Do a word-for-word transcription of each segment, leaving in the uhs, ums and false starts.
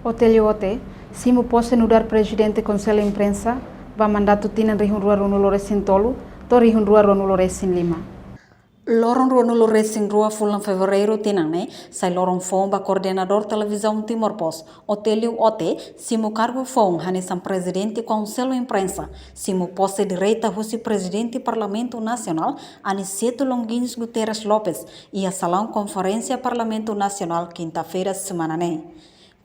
Otélio Ote simu pose nu'udar Prezidente Konsellu Imprensa ba mandatu tinan rihun rua ruanulu resin tolu to'o rihun rua ruanulu resin lima. Loron ruanulu resin rua fulan Fevereiru tinan ne'e, sai loron foun ba koordenadór Televizaun Timor Post, Otélio Ote, simu kargu foun hanesan Prezidente Konsellu Imprensa, simu pose direta husi Prezidente Parlamentu Nasionál, Aniceto Longuinhos Guterres Lopes, iha salaun Konferénsia Parlamentu Nasionál, kinta-feira semana ne'e.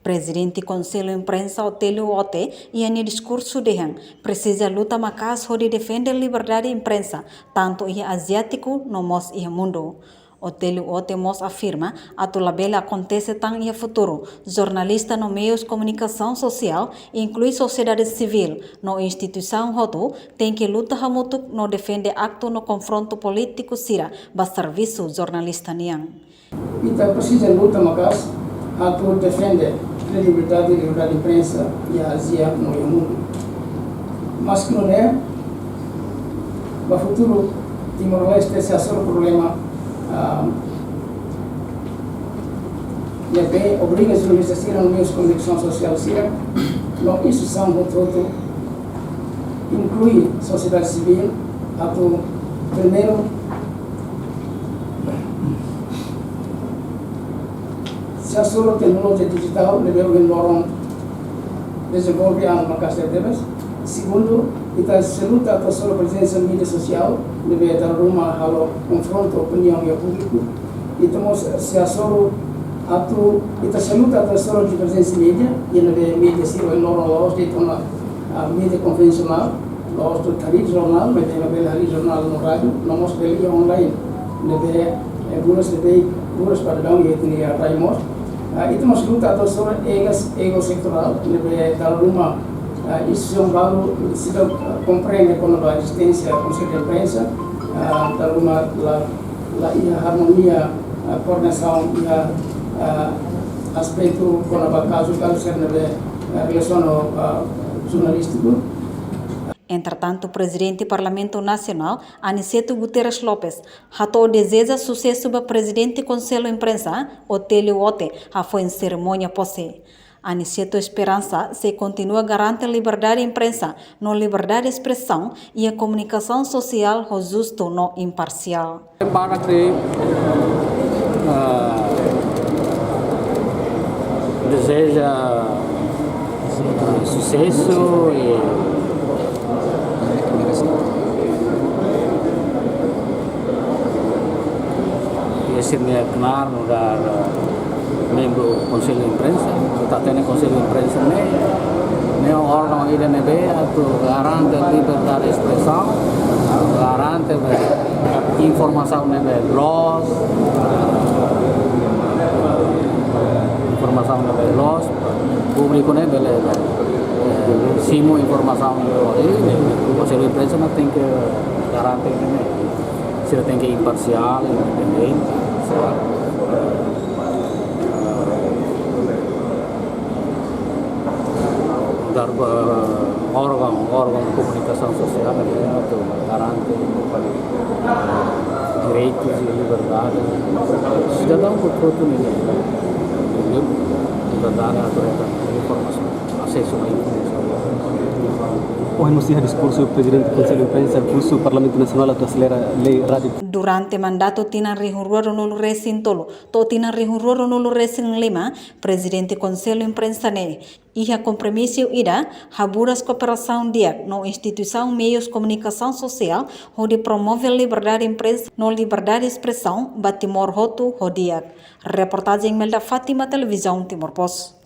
Prezidente Konsellu Imprensa Otélio Ote iha nia diskursu dehan, presiza luta maka'as hodi defende liberdade imprensa, tantu iha Aziátiku no mós iha mundu. Otélio Ote mós afirma, atu labele akontese tan iha futuru, jornalista no meius komunikasaun sosiál, inklui sosiedade sivíl no instituisaun hotu, tenke luta hamutuk no defende aktu no konfrontu polítiku sira ba servisu jornalista nian. Ita presiza luta maka'as atu defende kredibilidade, liberdade imprensa iha Ázia no iha mundu. Maski nune'e, ba futuru Timor-Leste sei hasoru problema, ah, ne'ebé obriga jornalista sira no meius komunikasaun sosiál sira no instituisaun hotu-hotu, inklui sosiedade sivíl, atu primeiru, sei hasoru teknolojia dijitál ne'ebé ohin loron dezenvolve an maka'as tebes. Segundu, ita sei luta atu hasoru prezensa média sosiál ne'ebé dala ruma halo konfrontu opiniaun iha públiku. Ita mós sei hasoru atu, ita sei luta atu hasoru diverjénsia média, iha ne'ebé média sira ohin loron la'ós de'it ona, ah, média konvensionál, la'ós de'it harii jornál, maibé ema bele harii jornál no rádiu, no mós bele iha online, ne'ebé, eh, buras ne'ebé, buras para daudaun iha ita-nia rai mós. Ah, ita mós luta atu hasoru egas, ego setorál, ne'ebé dala ruma, ah, instituisaun balu seidauk, ah, komprende kona-ba ezisténsia Konsellu Imprensa, ah, dala ruma la la iha armonia, ah, koordenasaun iha, ah, aspetu kona-ba kazu, kazu sira ne'ebé, ah, relasiona ho, ah, jornalístiku. Entretantu, Prezidente Parlamentu Nasionál, Aniceto Guterres Lopes, hato'o dezeja susesu ba Prezidente Konsellu Imprensa, Otélio Ote, hafoin serimónia pose. Aniceto esperansa sei kontinua garante liberdade imprensa no liberdade espresaun iha komunikasaun sosiál ho justu no imparsiál. Para que, ah, dezeja, ah, susesu i Ese nia knaar nu'udar membru Konsellu Imprensa, ita hatene Konsellu Imprensa ne'e, ne'e órgaun ida ne'ebé atu garante liberdade espresaun, garante ba informasaun ne'ebé loos, informasaun ne'ebé loos, públiku ne'e bele, eh, simu informasaun ne'ebé loos. I Konsellu Imprensa mós tenke garante ne'e. Sira tenke imparsiál, independente, sira, eh, nu'udar, eh, órgaun, órgaun komunikasaun sosiál, eh, atu garante direitus i liberdade sidadaun hotu-hotu nian, liberdade atu hetan informasaun, asesu a informasaun. Ohin mós iha diskursu Prezidente Konsellu Imprensa, husu Parlamentu Nasionál atu aselera lei rádiu. Durante mandatu tinan rihun rua ruanulu resin tolu to'o tinan rihun rua ruanulu resin lima, Prezidente Konsellu Imprensa ne'e iha kompromisu ida haburas kooperasaun di'ak no instituisaun meius komunikasaun sosiál hodi promove liberdade imprensa no liberdade espresaun ba Timor hotu ho di'ak. Reportajen Imelda Fátima, Televizaun Timor Post.